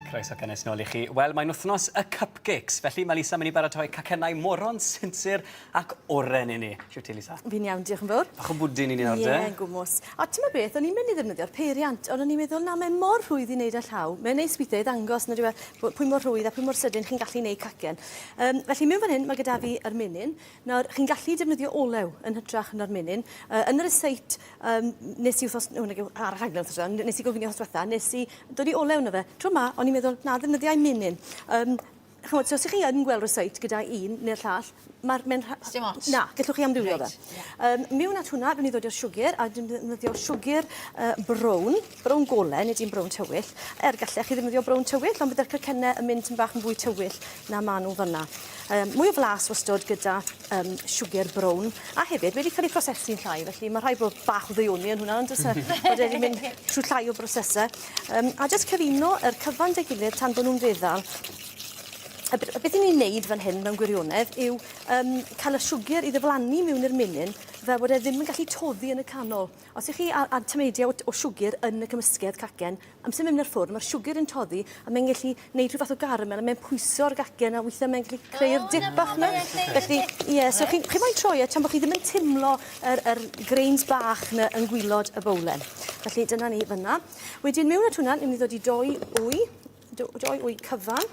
Croeso cynnes nôl i chi. Wel, mae'n wythnos y cupcakes, felly mae Lisa mynd i baratoi cacennau moron, sinsir ac oren i ni. Shwt ti, Lisa? Fi'n iawn, diolch yn fawr. Bach o bwdin i ni nawr, de? Ie, gwmws. A ti'n beth, o'n i'n mynd i ddefnyddio'r peiriant, ond o'n i'n meddwl, na, mae mor rhwydd i wneud â llaw. Mae'n neis weithiau i ddangos, nad yw e, pwy mor rhwydd a pwy mor sydyn chi'n gallu wneud cacen. Um, felly, mewn fan hyn, mae gyda fi yr menyn. Nawr, chi'n gallu defnyddio olew yn hytrach na'r menyn. Uh, yn y ryseit Um, nes i wrthos, o, nag yw, ar y rhaglen wrthos, nes i goginio wrthos diwetha, nes i dod i olew yna fe. Tro ma, o'n i'n meddwl, na, ddefnyddiau menyn. Um, chymod, so os ych chi yn gweld ryseit gyda un neu'r llall, mae'r... Mae'n... Dim ots. Na, gallwch chi amrywio Reit, fe. Um, mewn at hwnna, dwi'n i ddod i'r siwgr, a dwi'n defnyddio siwgr uh, brown, brown gole, nid un brown tywyll. Er gallech chi ddefnyddio brown tywyll, ond byddai'r cacennau yn mynd yn bach yn fwy tywyll na maen nhw fan'na. Um, mwy o flas wastod gyda um, siwgr brown, a hefyd wedi cael ei prosesu'n llai, felly mae rhaid bod bach o ddeuoni yn hwnna, ond oes e? Bod e wedi mynd trwy llai o brosesau. Um, a jyst cyfuno yr cyfan 'da'i gilydd tan bod nhw'n feddal. A beth 'yn ni'n neud fan hyn mewn gwirionedd yw um, cael y siwgr i ddiflannu mewn i'r menyn fel bod e ddim yn gallu toddi yn y canol. Os ych chi a, a tameidiau o, o siwgr yn y cymysgedd cacen, amser mynd i'r ffwrn, mae'r siwgr yn toddi a mae'n gallu neud rhyw fath o garamel a mae'n pwyso'r gacen a weithiau mae'n gallu creu'r oh, dip bach 'na. Felly, ie, yeah, so chi'n chi moyn troi e tan bod chi ddim yn timlo yr, yr grains bach 'na yn gwylod y bowlen. Felly dyna ni fyna. Wedyn mewn at hwnna, ni'n mynd i ddod i doi wy, doi wy cyfan.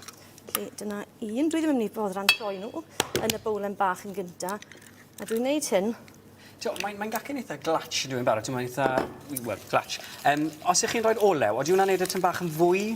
Felly dyna un. Dwi ddim yn mynd i boddran troi nhw yn y bowlen bach yn gynta. A dwi'n neud hyn Mae'n mae gacen eitha glatch dwi'n barod, mae'n eitha, wel, glatch. Um, os ych chi'n rhoi olew, oeddi hwnna'n neud y tyn bach yn fwy?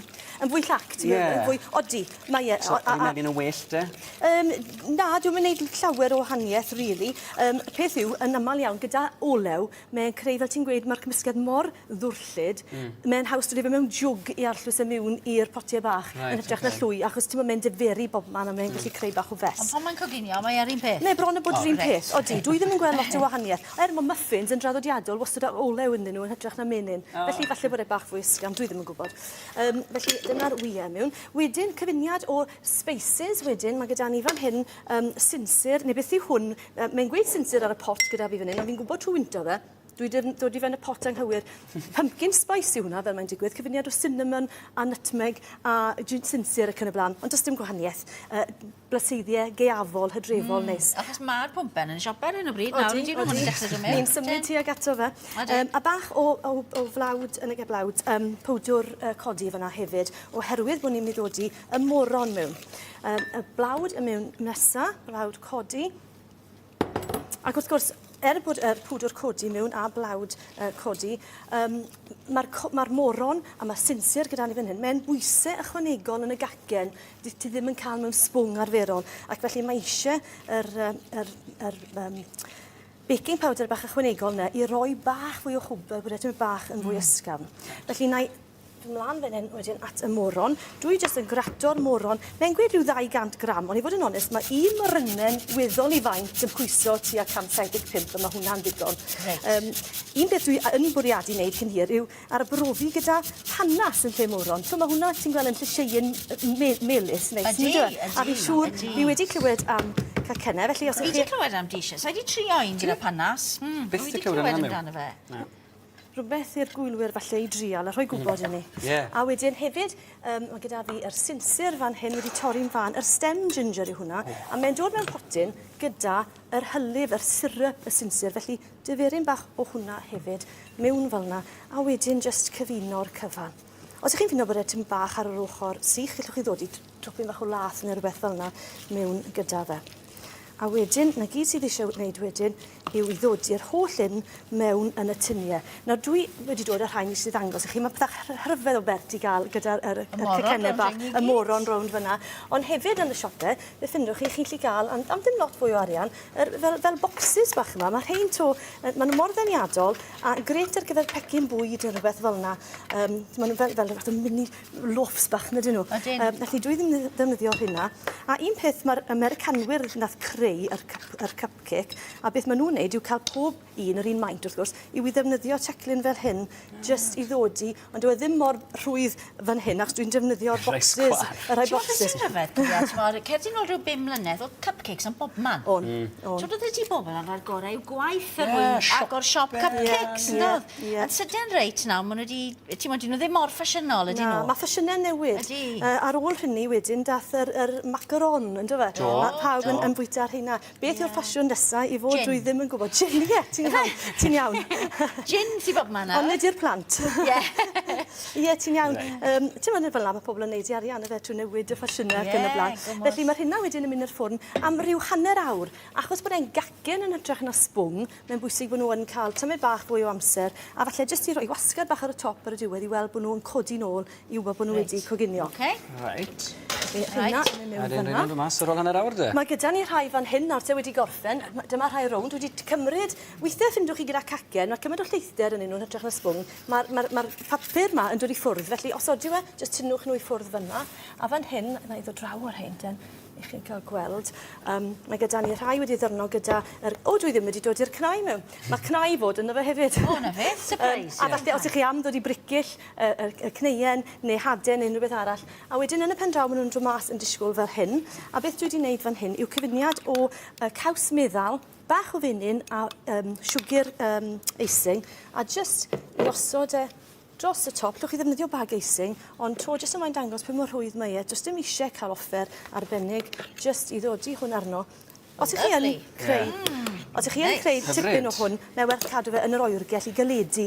Yn fwy llac, ti'n yeah. yn fwy... Odi, mae e. So, ydy menyn yn well, de? Um, na, dwi'n mynd neud llawer o wahaniaeth, really. Um, y peth yw, yn aml iawn, gyda olew, mae'n creu, fel ti'n gweud, mae'r cymysgedd mor ddwrllyd, mm. mae'n haws dod i fe mewn jwg i arllwys e mewn i'r potiau bach, right, yn hytrach okay. na llwy, achos ti'n mynd diferu bob man a mae'n gallu creu bach o fes. Ond pan mae'n coginio, mae ar un peth? Mae bron yn bod yr un peth. Odi, dwi ddim yn gweld lot o wahaniaeth. Er mae muffins yn draddodiadol wastad â olew ynddyn nhw yn hytrach na menyn. Oh. Felly falle bod e bach fwy ysgafn, dwi ddim yn gwybod. Um, felly dyna'r wyau mewn. Wedyn, cyfuniad o spices wedyn, mae gyda ni fan hyn um, sinsir, neu beth yw hwn, uh, mae'n gweud sinsir ar y pot gyda fi fan hyn, ond fi'n gwybod trwy wynto fe, Dwi 'di dod i fewn y pot anghywir. Pumpkin spice yw hwnna, fel mae'n digwydd, cyfuniad o cinnamon a nutmeg a sinsir ac yn y blaen. Ond does dim gwahaniaeth. Uh, blaseiddiau gaeafol, hydrefol mm. neis. Achos mae'r pwmpen yn siopa ar hyn o bryd nawr, ydy nhw'n dechrau dod mewn. Ni'n symud tuag ato fe. Um, a bach o, o, o flawd yn y geblawd, um, powdwr uh, codi fyna hefyd, oherwydd bod ni'n mynd i ddod i y moron mewn. Um, y blawd y mewn nesa, blawd codi. Ac wrth gwrs, er bod yr pwdwr codi mewn a blawd uh, codi, um, mae'r ma moron a mae'r sinsir gyda ni fan hyn, mae'n bwysau ychwanegol yn y gacen ti, ti ddim yn cael mewn sbwng arferol. Ac felly mae eisiau yr, yr, yr, um, baking powder bach ychwanegol yna i roi bach fwy o hwb fel bod e bach yn fwy mm. ysgafn. Felly na i Ymlaen fan hyn wedyn at y moron. Dwi jyst yn grato'r moron. Mae'n gweud rhyw 200 gram, ond i fod yn onest, mae un morynen weddol i faint yn pwyso tua 175, a mae hwnna'n ddigon. Reit. Um, un beth dwi yn bwriadu wneud cyn hir yw arbrofi gyda panas yn lle moron. So mae hwnna, ti'n gweld, yn llysieuyn me melys neis. Ydy, yndyw e? A fi'n siŵr, fi wedi clywed am cacennau, felly os Fi ych wedi chi... clywed am dishes. Sa i wedi trio un gyda panas. Mm, Byth fi 'di wedi clywed clywed amdano amdano fe. Na. Rhywbeth i'r gwylwyr falle i drial a rhoi gwybod i ni. Ie. A wedyn hefyd, um, mae gyda fi yr sinsir fan hyn wedi torri'n fan, yr stem ginger yw hwnna, a mae'n dod mewn potyn gyda yr hylif, yr syrup y sinsir, felly diferyn bach o hwnna hefyd mewn fel yna, a wedyn jyst cyfuno'r cyfan. Os ych chi'n ffindo bod e tipyn bach ar yr ochr sych, gallwch chi ddod i dropyn bach o lath neu rhywbeth fel yna mewn gyda fe. A wedyn, 'na gyd sydd eisiau wneud wedyn yw i ddodi'r holl un mewn yn y tuniau. Nawr dwi wedi dod â rhain i sydd ddangos i chi, mae pethau rhyfedd o bert i gael gyda'r yr, yr cacennau bach, y moron rownd fyna. Ond hefyd yn y siopau, fe ffindwch chi, chi'n gallu gael, am, am ddim lot fwy o arian, yr, fel, fel boxes bach yma. Mae rhain to, maen nhw mor ddeniadol a gret ar gyfer pecyn bwyd neu rhywbeth fel yna. Um, maen nhw fel, fel fath o mini loafs bach, nad ydyn nhw? Ydyn. Um, felly dwi ddim yn ddefnyddio hynna. A un peth mae'r Americanwyr nath creu yr, yr cupcake, a beth maen nhw'n wneud yw cael pob un yr un maint wrth gwrs, yw i ddefnyddio teclyn fel hyn jyst i ddodi, ond dyw e ddim mor rhwydd fan hyn achos dwi'n defnyddio'r bocsys, y rhai Ti'n gwbod beth bocsys. sy'n rhyfedd, cofia, t'mod, cer di nôl rhyw bum mlynedd, o'dd cupcakes yn bobman. O'n, o'n. T'mod o'dd y bobl yn rhoi'r gorau i'w gwaith er Ie, mwyn siope. agor siop cupcakes, Ie, yn doedd? ie. Yn sydyn reit nawr, ma' nhw 'di, t'mod, 'dyn nhw ddim mor ffasiynol, ydyn Na, nhw? mae ffasiynau newid. Ydi. Ar ôl hynny wedyn dath yr, yr macaron, ynddo fe? Do. A pawb yn, Do. yn bwyta ar rheina. Beth yw'r ffasiwn nesa i fod Gin. dwi ddim yn gwybod. Gin, ie, ti'n iawn. Ti'n iawn. Gin sy'n bobman nawr. Ond nid i'r plant. Ie. Ie, ti'n iawn. Ti'n mynd fel 'na, mae pobl yn neud i arian yfe trwy newid y ffasiynau ac yn y Ie, blaen. gwmws. Felly mae'r hynna wedyn yn mynd i'r ffwrn am ryw hanner awr. Achos bod e'n gacen yn hytrach na sbwng, mae'n bwysig bod nhw yn cael tymed bach fwy o amser, a falle jyst i roi wasgad bach ar y top ar y diwedd i weld bod nhw'n codi nôl i wybod bod nhw wedi coginio. Oce. Reit. Felly, rheina Reit. yn mynd A mewn dyn fan'na. rheina'n dod mas ar ôl hanner awr de. Mae gyda ni rhai fan hyn nawr te wedi gorffen. Dyma rhai rownd wedi cymryd. Weithiau ffindwch chi gyda cacen, mae cymaint o lleithder ynddyn nhw yn hytrach na sbwng. Mae'r ma ma papur ma yn dod i ffwrdd, felly os odyw e, jyst tynnwch nhw i ffwrdd fan'na. A fan hyn, na i ddod draw ar rhein den, i chi'n cael gweld. Mae gyda ni rhai wedi ddyrno gyda... Yr, o, dwi ddim wedi dod i'r cnau mewn. Mae cnau i fod ynddo fe hefyd. O, 'na fe, surprise. A falle os ych chi am ddod i bricyll y, y, y cneuen neu haden neu unrhyw beth arall. A wedyn yn y pen draw maen nhw'n dod mas yn disgwyl fel hyn. A beth dwi wedi wneud fan hyn yw cyfuniad o caws meddal, bach o fenyn a siwgr icing, a jyst i osod e dros y top. Llwch chi ddefnyddio bag icing, ond to jyst yma'n dangos pa mor rhwydd mae e. Does dim eisiau cael offer arbennig, jyst i ddodi hwn arno. Os ych chi yn Lovely. creu, os ych chi yn Neis. creu tipyn o Hyfryd. hwn, mae werth cadw fe yn yr oergell i galedu.